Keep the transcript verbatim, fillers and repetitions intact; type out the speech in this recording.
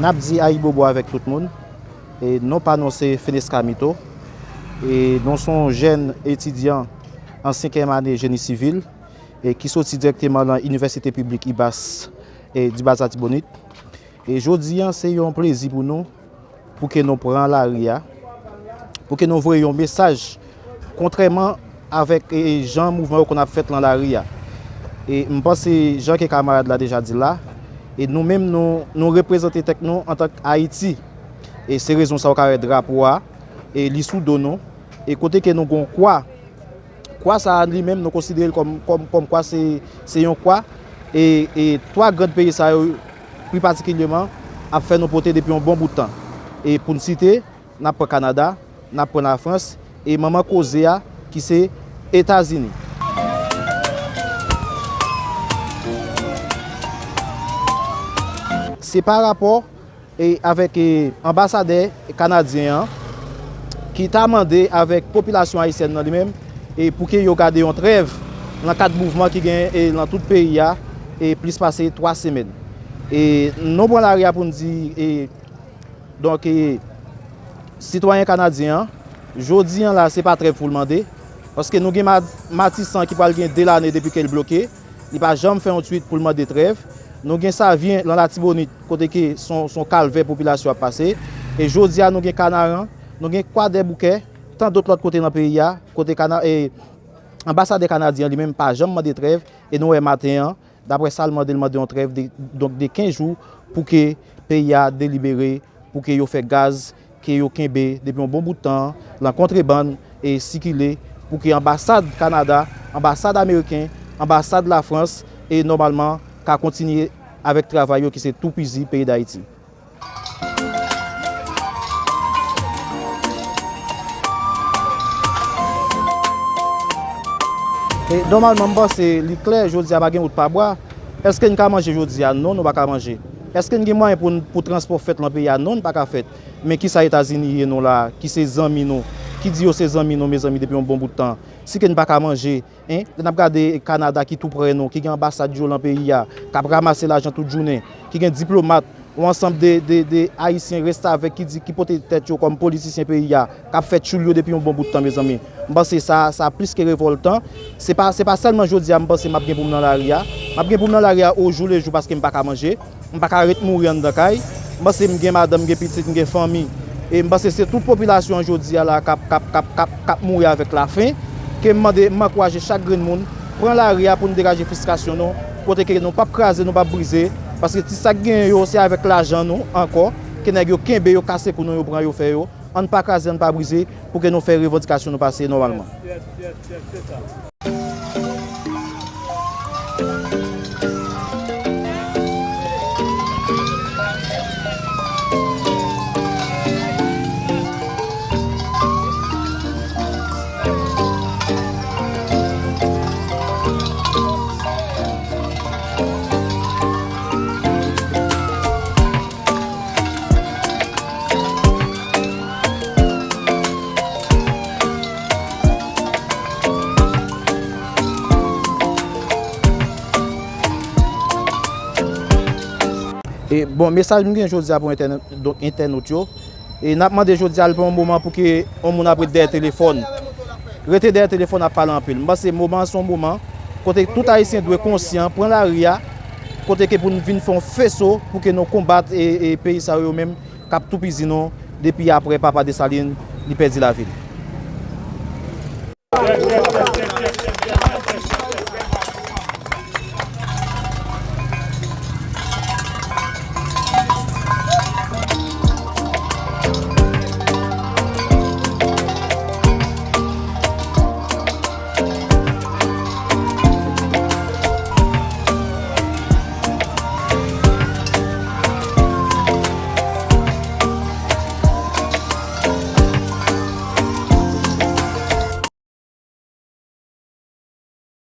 N ap di ayibobo avèk tout moun. E non pa nou se Fenesca Mito. E nou se yon jèn etidyan an senkyèm ane jeni sivil e ki soti dirèkteman nan Inivèsite Piblik IBAS e di Baz Latibonit. E jodi a, se yon plezi pou nou, pou ke nou pran lari a, pou ke nou voye yon mesaj, kontrèman avèk, e, e, jan mouvman yo konn ap fèt lan lari a. E m panse, jan ke kamarad la deja di la, e nou menm, nou, nou reprezante tèt nou antank Ayiti. E se rezon sa w ka wè drapo a, e li sou do nou, e kote ke nou gon kwa, kwa sa a li menm, nou konsidere l kòm, kòm, kòm kwa se, se yon kwa, e, e twa gran peyi sa yo, pli patikilyeman, ap fè nou pote depi yon bon bout tan. E pou n site, n ap pran Kanada, n ap pran Lafrans, e manman koze a, ki se Etazini. Se pa rapò e avèk, e, anbasadè kanadyen an, ki ta mande avèk popilasyon ayisyèn nan li menm, e pou ke yo gade yon trèv nan kad mouvman ki gen, e, nan tout peyi a, e plis pase twa semèn. E nou pran lari a pou n di, e, donk, e, sitwayen kanadyen an, jodi a la, se pa trèv pou l mande, paske nou gen Ma-, Matisan ki pral gen de lane depi ke l bloke, li pa janm fè yon twit pou l mande trèv. Nou gen Savyen lan Latibonit, kote ke se yon, se yon kalvè popilasyon ap pase. E jodi a, nou gen Kanaran, nou gen Kwadèboukè, tan dòt lòt kote nan peyi a, kote Kana-, e, anbasadè kanadyen an li menm pa janm mande trèv, e nou wè maten an, daprè sa l mande, l mande yon trèv de, donk de kenz jou pou ke peyi a delibere, pou ke yo fè gaz ke yo kenbe depi yon bon bout tan lan kontrebann e sikile, pou ke anbasad Kanada, anbasad ameriken, anbasad Lafrans e nòmalman ka kontinye avèk travay yo ki se toupizi peyi Dayiti. E nòmalman, m panse li klè, jodi a pa gen wout pa bwa. Èske n ka manje jodi a? Non, nou pa ka manje. Èske n gen mwayen pou n, pou transpò fèt lan peyi a? Non, n pa ka fèt. Men kisa Etazini ye nou la, ki se zanmi nou, ki di yo se zanmi nou, mezanmi, depi yon bon bout tan? Si ke n pa ka manje, en, lè n ap gade Kanada ki tou prè nou, ki gen anbasad yo lan peyi a, k ap ranmase lajan tout jounen, ki gen diplomat, yon ansanm de, de, de Ayisyen restavèk ki di, ki pote tèt yo kòm politisyen peyi a, k ap fè tchoul yo depi yon bon bout tan, mezanmi. M panse sa, sa plis ke revòltan. Se pa, se pa sèlman jodi a m panse m ap gen pou m nan lari a. M ap gen pou m nan lari a o jou le jou paske m pa ka manje. M pa ka ret mouri anndan kay. M panse m gen madanm, m gen pitit, m gen fanmi. E m panse se tout popilasyon an jodi a la k ap, k ap, k ap, k ap, k ap mouri avèk lafen. Ke m mande, m ankouraje chak grenn moun pran lari a pou n degaje fristrasyon nou. Kote ke nou p ap kraze, nou p ap brize. Paske ti sa k genyen yo, se avèk lajan nou ankò ke nèg yo kenbe, yo kase kou nou, yo pran, yo fè yo. Ann pa kraze, ann pa brize, pou ke nou fè revandikasyon nou pase nòmalman. E, bon, mesaj m gen jodi a pou entènot, donk, entènot yo. E n ap mande jodi a, l pa yon moman pou ke yon moun ap ret dèyè telefòn. Rete dèyè telefòn ap pale anpil. M panse moman an se yon moman kote tout Ayisyen dwe konsyan, pran lari a, kote ke pou n vin fè yon feso pou ke nou konbat e, e peyi sa yo menm k ap toupizi nou depi apre Papa Desalin li pèdi lavi l.